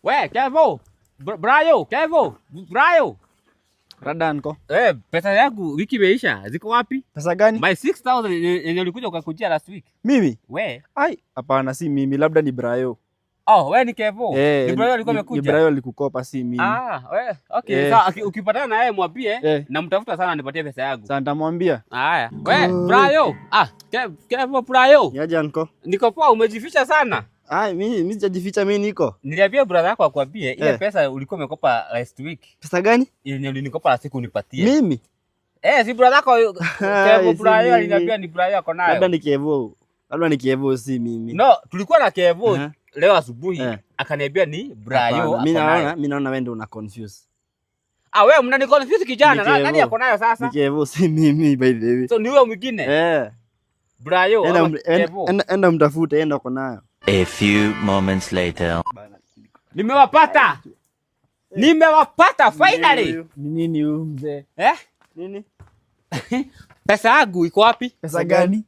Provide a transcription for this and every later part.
We, Kevo. Brayo, Kevo. Brayo. Rada, nko. Eh, pesa yangu wiki imeisha. Ziko wapi? Pesa gani? My 6000 yenye ulikuja ukakujia last week. Mimi? We. Ai, hapana, si mimi, labda ni Brayo. Oh, we ni Kevo. Eh, ni Brayo alikuwa ni amekuja. Brayo alikukopa, si mimi. Ah, we, okay. Eh. Sawa, ukipatana na yeye mwambie namtafuta sana nipatie pesa yangu. Sasa nitamwambia. Haya. We, Brayo. Ah, Kevo Brayo. Niaje, anko? Niko poa, umejificha sana. Ai, mimi sijajificha, mimi niko. Niliambia brother yako akwambie ile pesa ulikuwa umekopa last week. Pesa gani? Yenye ulinikopa last week unipatie. Mimi? Eh, si brother yako Kevo Si Brayo mimi. aliniambia ni Brayo ako nayo. Labda ni Kevo. Labda ni Kevo, si mimi. No, tulikuwa na Kevo leo asubuhi, akaniambia ni Brayo Hapana, ako mimi nayo. naona wewe ndio una confuse. Ah, wewe mnani confuse, kijana. Ni Kevo. Nani ako nayo sasa? Ni Kevo, si mimi, by the way. So ni huyo mwingine? Eh. Brayo Enda ama Kevo? enda mtafute, enda uko nayo. A few moments later. Nimewapata. Nimewapata finally. Ni nini huyu mzee? Eh? Nini? Pesa yangu iko wapi? Pesa gani?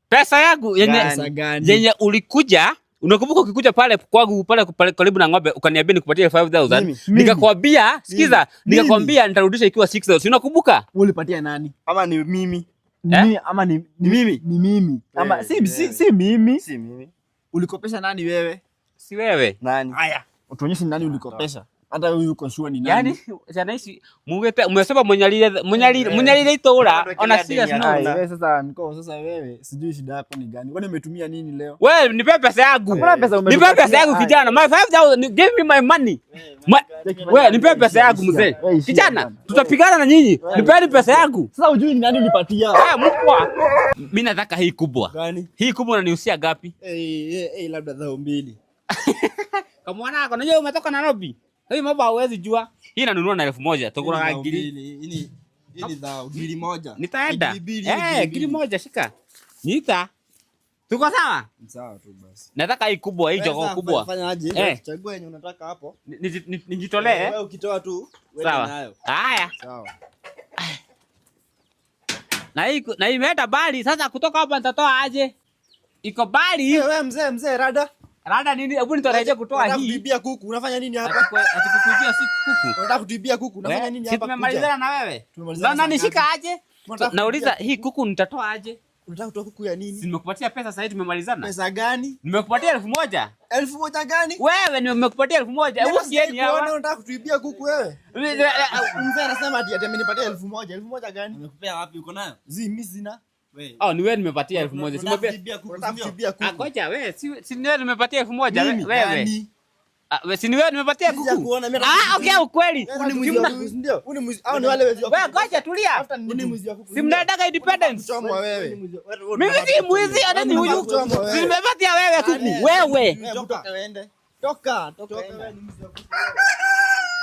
Pesa yangu yenye Pesa gani? yenye ulikuja. Unakumbuka ukikuja pale kwangu pale pale karibu na ng'ombe ukaniambia nikupatie 5000? Mimi? Nikakwambia, sikiza, Mimi? nikakwambia nitarudisha ikiwa 6000. Si unakumbuka? Ulipatia nani? Ama ni mimi? Ni Eh? mimi ama ni Mimi? Ni mimi. Ama Eh, si eh. si mimi. Si mimi. Ulikopesha nani wewe? Si wewe. Nani? Haya. Utuonyeshe ni nani ulikopesha. Hata wewe uko sure ni nani? Yaani jana ici mugete umesema munyalire itura ona serious Deni no. Ai, wewe sasa niko sasa wewe sijui shida yako ni gani. Kwani umetumia nini leo? Wewe nipe pesa yangu. Hakuna pesa Nipe umetupatia. pesa yangu, Ai. kijana. My 5000, give me my money. Wewe nipe pesa yangu, mzee. Wewe ishia, Kijana, bwana. tutapigana na nyinyi. Nipeni pesa yangu. Sasa hujui ni nani ulipatia. Eh, mkwa. Mimi nataka hii kubwa. Gani? Hii kubwa unaniusia gapi? Eh, eh, eh, labda 2000. Kama mwana unajua umetoka Nairobi. Hii mambo hauwezi jua. Hii nanunua na 1000. Tugura ngiri. Hii ni thao, 1,000. Nitaenda. 2,000, Eh, 2,000. 1,000 shika. Nita. Tuko sawa? Sawa tu basi. Nataka hii kubwa, hii jogoo Sasa, kubwa. Fanya aje? Eh. Chagua yenye unataka hapo. Nijitolee. Wewe ukitoa tu, uende Sawa. nayo. Haya. Sawa. Na hii imeenda bali. Sasa kutoka hapa nitatoa aje? Iko bali. Eh, wewe mzee, mzee, rada. Rada nini? Hebu nitoreje kutoa Unataka hii. kuibia kuku, unafanya nini hapa? Atikukujia si kuku. Unataka kutuibia kuku, unafanya We, nini si hapa? tumemalizana na wewe? Tumemalizana Na saa nishika ngapi? aje? Unataka Nauliza kuibia hii kuku nitatoa aje? Unataka kutoa kuku ya Si nini? nimekupatia pesa sasa hivi tumemalizana? Pesa gani? Nimekupatia 1000. 1000 gani? Wewe nimekupatia 1000. Hebu sieni Kuona hawa. unataka kutuibia kuku wewe. Mzee anasema ati amenipatia 1000. 1000 gani? Amekupea wapi? Uko nayo? Zi mimi sina. Wewe. Oh, ni wewe nimepatia 1000. Si Unataka umepea. kuibia kuku, Unataka si ndio? kutuibia Ah, kuku. ngoja wewe, si ni wewe nimepatia 1000 Mimi? wewe. Gani? Ah, we, si ni wewe nimepatia Sija kuku. kuona mimi. Ah, okay, ukweli. Wewe ni mwizi wa kuku, si ndio? Wewe ni mwizi. Hao ni wale wezi wa Wewe kuku. ngoja tulia. Wewe ni mwizi wa kuku. Si mnaendaga Independence? Kuchomwa wewe. Mimi si mwizi, hata ni huyu. Kuchomwa wewe. Si nimepatia wewe kuku. Wewe. Wewe toka uende. Toka, toka uende.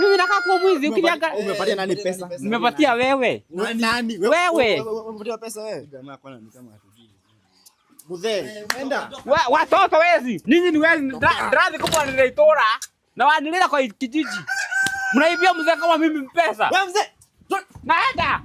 Mimi nakaa kuwa mwizi ukiniangalia. Umepatia nani pesa? Nimepatia wewe. Nani? Wewe. Umepatia pesa wewe? Jamaa kwana ni kama hatujui. Mzee, enda. Watoto wezi. Ninyi ni wezi. Drazi kubwa niliitora. Na wanileta kwa kijiji. Mnaibia mzee kama mimi pesa. Wewe mzee. Naenda.